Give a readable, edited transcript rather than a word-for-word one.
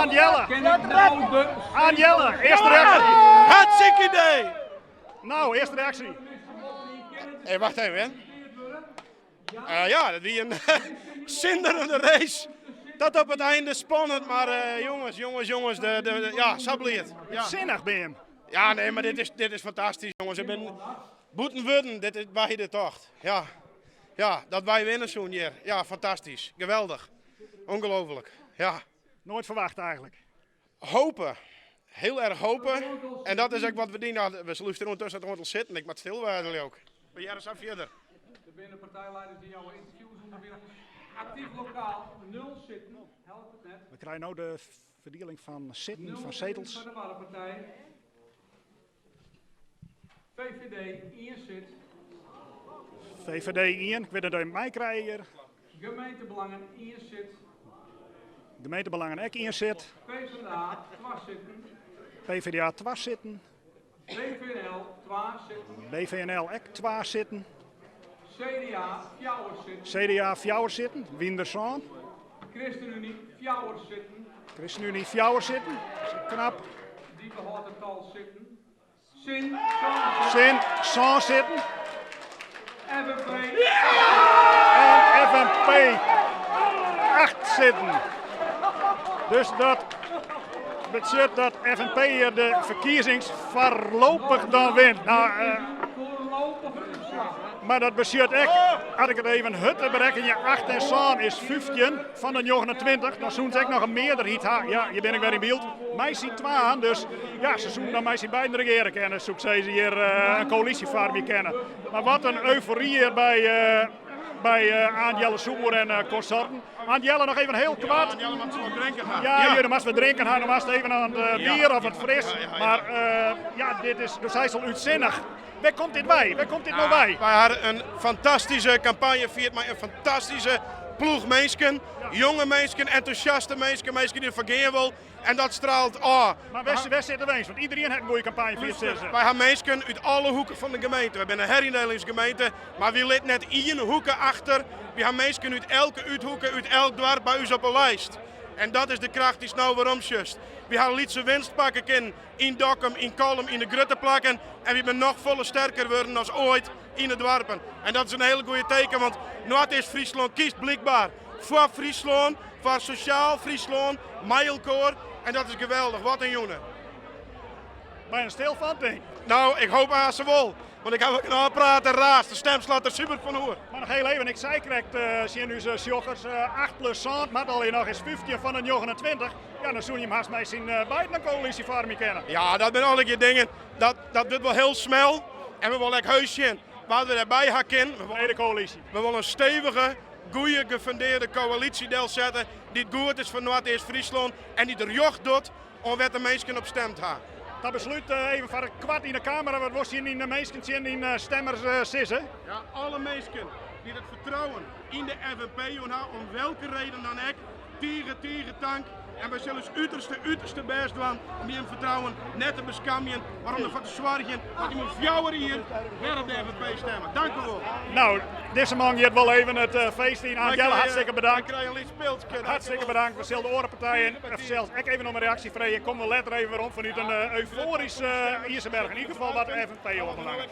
Aan Jelle. Aan Jelle, earste reaksje. Hartstikke idee! No, earste reaksje. Hey, wacht even, hè. Ja, dat wie in zinderende race. Dat op it einde spannend, mar jonges, jonges, jonges, de, ja, sa bliid. Ja. Sinnich by him. Ja, nee, mar dit is fantastysk, jonges. Ik bin bûten wurden, dit is by de tocht. Ja, dat wy winne soene hjir. Ja, fantastysk. Geweldich. Ongelooflijk. Ja. Noait ferwachte eigentlik. Hope. Hiel erch hope. En dat is ek wat we diene. We lústerje ûndertusken it oantal sitten. Ik moat stil wêze ek. We hearre sa fierder. Der binne partijlieders dy't jouwe ynterviews ûnderwilens. Actief Lokaal, 0 sitten. Helpt it net. We krije no de ferdieling fan sitten, 0 fan setels. Foar de Waddenpartij. VVD, 1 sit. VVD 1, ik wit net oft je my krije hjir. Gemeentebelangen, 1 sit. Gemeentebelangen ek 1 sit. PvdA, 2 sitten. PvdA 2 sitten. BVNL, 2 sitten. BVNL ek 2 sitten. CDA, 4 sitten. CDA 4 sitten. Wiener ChristenUnie, 4 sitten. ChristenUnie 4 sitten. Knap. Dy behâldt it tal sitten. Sin, 7 sitten. Sin, sân sitten. FNP, En FNP 8 sitten. Dus dat betsjut dat FNP hjir de ferkiezings foarlopich dan wint. No, Foarlopige útslach. Mar dat betsjut ek, as ik it even hurd berekkenje, 8 en 7 is 15 fan de 29. Dan soene se ek noch in mearderheid ha. Ja, hjir bin ik wer yn byld. Mei syn twaen, dus ja, se soene dan mei syn beiden regearje kinne. Soe ik sizze hjir in koälysje foarmje kinne. Mar wat in eufory hjir by Aant Jelle Soer en konsorten. Aant Jelle, noch even hiel koart. Jelle moat wat drinken ha. Ja, ja. moatst wat drinken ha, dan moatst even oan it bier of wat fris. Mar ja, dit is, do seist al útsinnich. Wêr komt dit wei? Wêr komt dit no wei? Wy ha in fantastyske kampanje fierd mei in fantastyske ploech minsken. Jonge minsken, entûsjaste minsken, minsken dy't derfoar gean wolle. En dat strielt ôf. Mar wêr sit de winst? Want iderien hat in goede kampanje fierd, sizze se. Wy ha minsken út alle hoeken fan de gemeente. Wy binne in heryndelingsgemeente, mar wy litte net ien hoeke achter. Wy ha minsken út elke úthoeke, út elk doarp by ús op 'e list. En dat is de kracht dy'tst no weromsjochst. Wy ha lytse winst pakke kinnen yn Dokkum, yn Kollum, yn de grutte plakken. En wy binne noch folle sterker wurden as oait yn de doarpen. En dat is in hiele goede teken, want Noardeast-Fryslân kiest blykber foar Fryslân, foar sosjaal Fryslân, mei elkoar. En dat is geweldich. Wat in jûn. By in stil fan, tink. No, ik hoopje aanst wol. Want ik ha genôch praat en raast. De stim slacht der super fan oer. Mar noch hiel even, ik sei krekt tsjin ús sjoggers, 8 plus 7, mar al noch is 15 fan de 29. Ja, dan soene je him hast mei syn beiden in koälysje foarmje kinne. Ja, dat binne allegear dingen. Dat wurdt wol hiel smel. En we wolle ek heus sjen wat we dêrby ha kinne. We wolle de koälysje. We wolle in stevige, goede, gefundearde koälysje delsette dy't goed is foar Noardeast-Fryslân en dy't rjocht docht oan wêr't de minsken op stimd ha. Ta beslút even foar koart yn de kamera, wat wolst tsjin dyn minsken, tsjin dyn stimmers sizze? Ja, alle minsken dy't it fertrouwen yn de FNP jûn ha, om welke reden dan ek, tige, tige tank. En wy sille ús uterste, uterste bêst dwaan om jim fertrouwen net te beskamjen, mar om derfoar te soargjen dat jim oer 4 jier wer op de FNP stimme. Dank u wol. No, dizze man giet wol even it feest yn. Aant Jelle, hartstikke bedankt. Ik krij in lyts pilske. Hartstikke bedankt. We sille de oare partijen sels ek even om in reaksje freegje. Komme we letter even werom fanút in eufoaryske uh, Iesenberg. Yn ieder gefal wat de FNP oanbelanget.